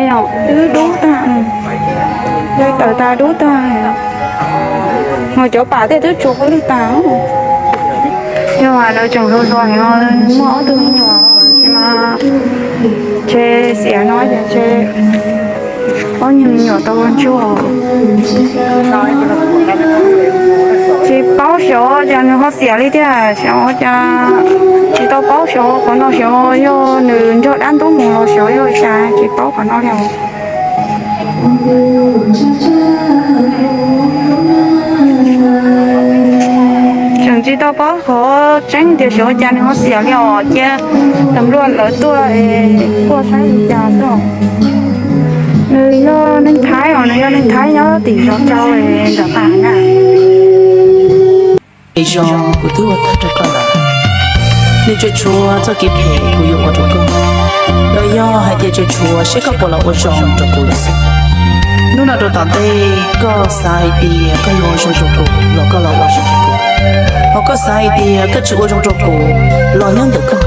Twb dub tag, tawm tas dub tag, ho cov pam tej twb tsuas pov lwj tag. Yog mas lawv tseem hluas hluas heev, muaj ob tug me nyuam, tsis mas ntshe xiam no ces ntshe ob niag me nyuam tau ua ntsuag. Tsis paub xyov cas nws ho xiam li tiag, xyov cas tsis tau paub xyov qhov no xyov yog nws nrog dab ntub mus los xyov yog cas tsis paub qhov no li os. Tseem tsis tau paub qhov tseeb tias xyov cas nws ho xiam li os, cia tam luaj lawv tuaj kuaj saib li cas xwb. Nws yog neeg Thaib os, nws yog neeg Thaib nyob tim zos rau nram tas na. Zoo kuv twb ua tag rau koj lawm, nws tseem tshuav txoj kev phem kuv yuav ua rau koj, los yog hais tias tseem tshuav seb koj puas los ua zoo rau kuv lawm xwb. Hnub no rau tom ntej koj xav hais tias koj yuav ua zoo rau kuv los koj los ua zoo rau kuv, ho koj xav hais tias koj tsis ua zoo rau kuv los nyob ntawm koj.